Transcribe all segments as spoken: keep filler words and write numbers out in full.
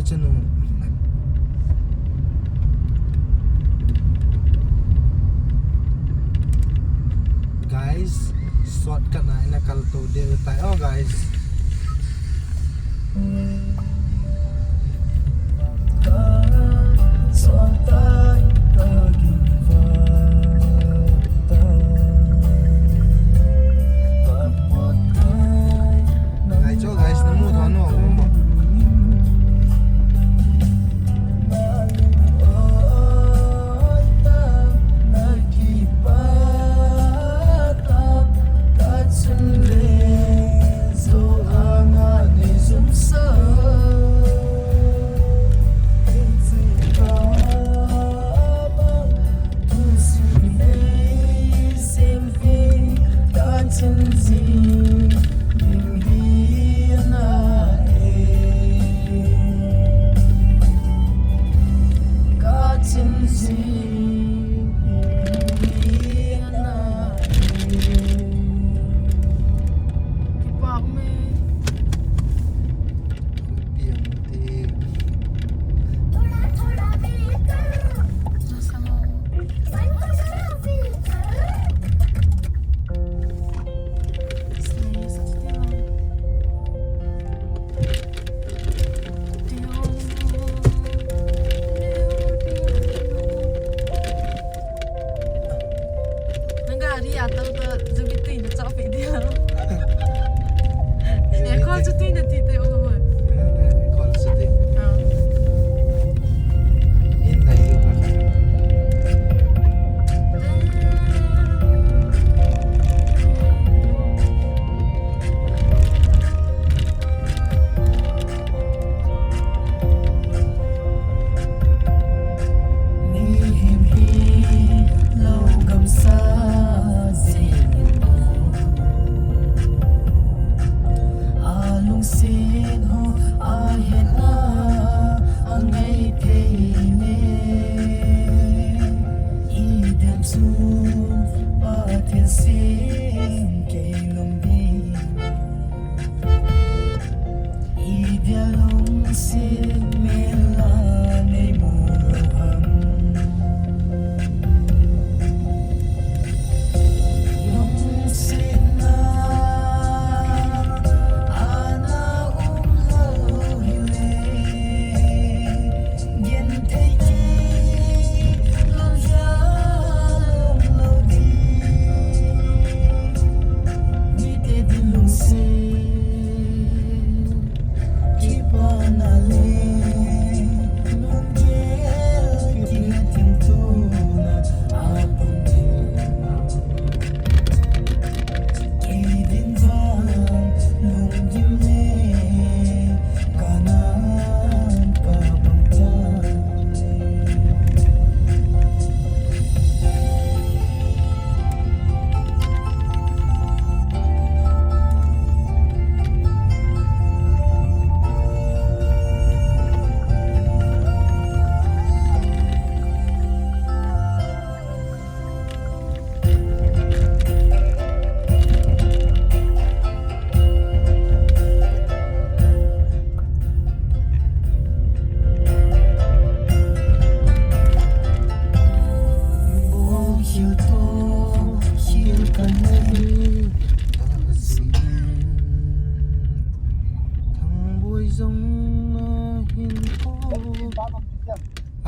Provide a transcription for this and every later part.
Chanu. Guys, shortcut na ina kal to deu tai o, guys. Ngai cho, guys, namu tho no, mo. Nang gari a tau ta zubi tui na chau pe dia. Aircon chu tui na ti te o mo. Aircon chu tui. Ah. In na yu ka.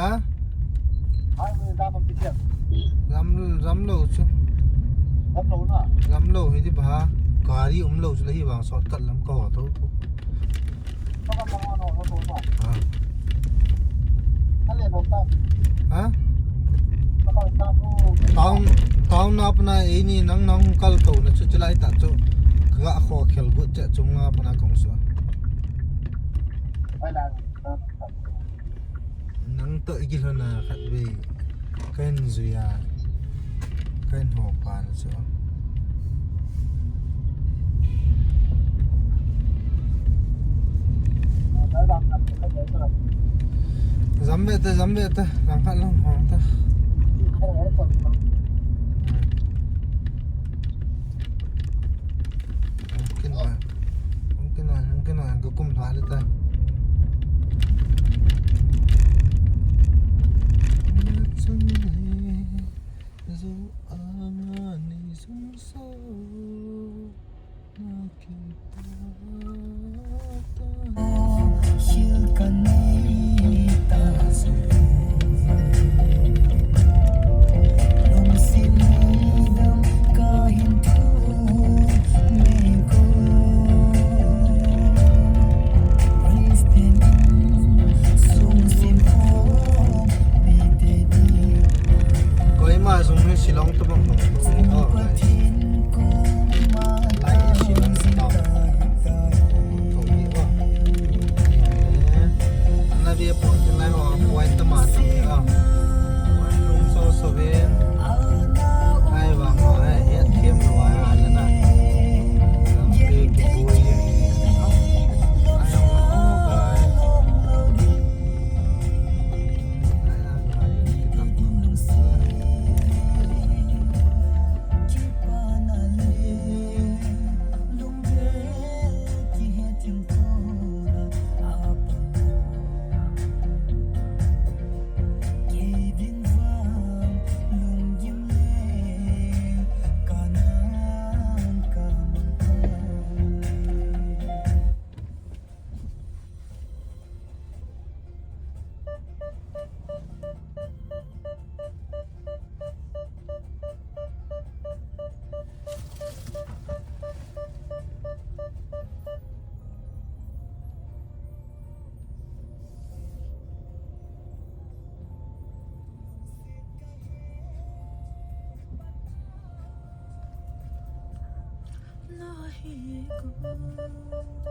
Ha? Ram, ram lou chu. Ram lou na? Ram lou hi di ba? Gari um lou chu le hi vang shortcut lam ko to to. Ha? Ha? Town, town na pana e ni nang nang kal to na chu chilai ta chu. Ka kho khel gut che chung na pana kong so. Nang toh i kilhon a khatvei kahin jui a, kahin hopa na chu. Jam ve ta, jam ve ta, lang khat lang hong ta. Kin wa, kin wa, kin wa, ka kum lha le ta.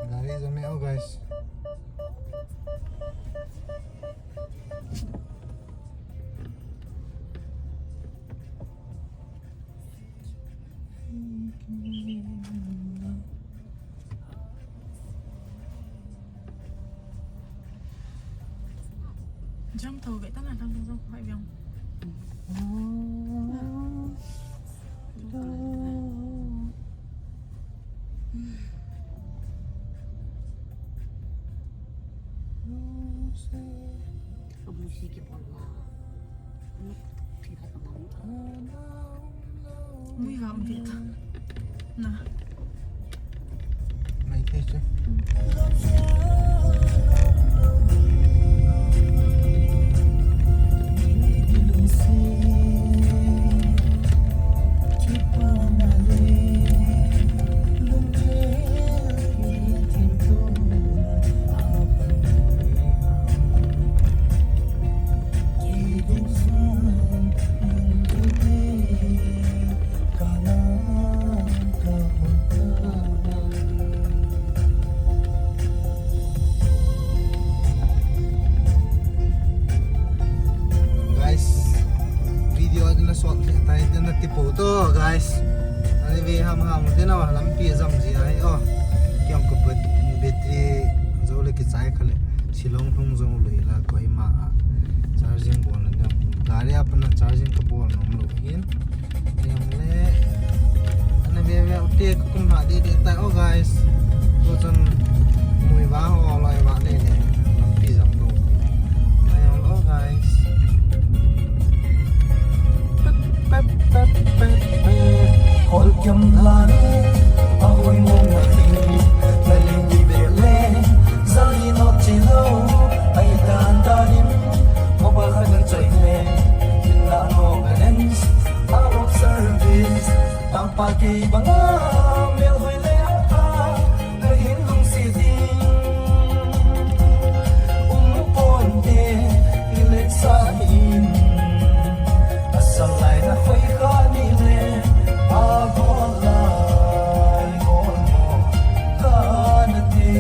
Gari jam e, oh, guys. Jam tho ve ta na, thang thang thang, hai biang. Kamu si ke pon ma. Mui vang dia ta. Na. Mai te che. Guys, video na shot le tai te na tipo to, guys. Ani ve ham ham te na lampi jam ji ai o. Kiam ko battery jo le kichai kha le. Shillong hung jong lou hi la Kohima a charging bol na. Gari a pat na charging ka bol nom lou hin. Ayong le. Ana ve ve u te ka kum ha de de tai o guys. Ko chun mui va ho loi va le le. Lampi jam lou. Ayong lo guys. Pep, pep, pep, pep, pep. Hol kiam lan, a hoi mong na ting, na ling ki ve le, zali no chi lo, ai dan dan in, mo ba kha dan choi le, in la no balance, out of service, tang pa kei banga, mel hoi le a, na hin lungset ding, um pon te, i le sa in. Asal lai na khoi kha ni le, a bol lai bol mo kha na te.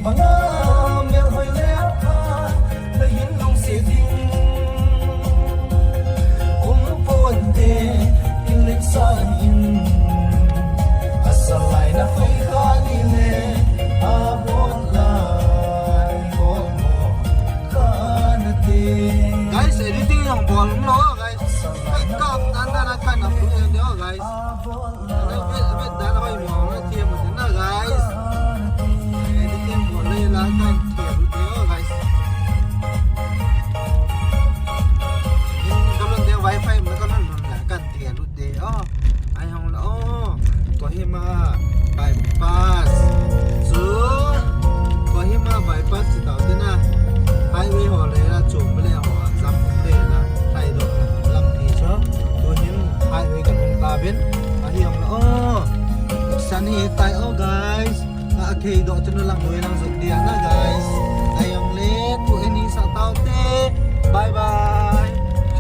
Banga mel hoi le pha, na hin lungset ding um ponte, in lek sa in. Asalai na hoi kha ni le, a bon lai hoi mo kha na te. Guys, editing jong bol um lou, guys. Kai kap dan dan a kan a pu en de, guys. Ana vet, vet dan hoi mo na thiam u na, guys. Editing bol le la kan thiam u de, guys. Ka lon de wifi ma ka lon lon la kan thiam u de, oh. Ai hong la, oh. Kohima bypass. Chu Kohima bypass chu tau te na. Highway ho le la chu le ho jam le na. Thai do lam ti chu. Tuhin highway ka hung ta ben. Ahi hong la, oh. Sun hi tai, oh, guys. Nga a khei do chu na lang noi lang zut dia na, guys.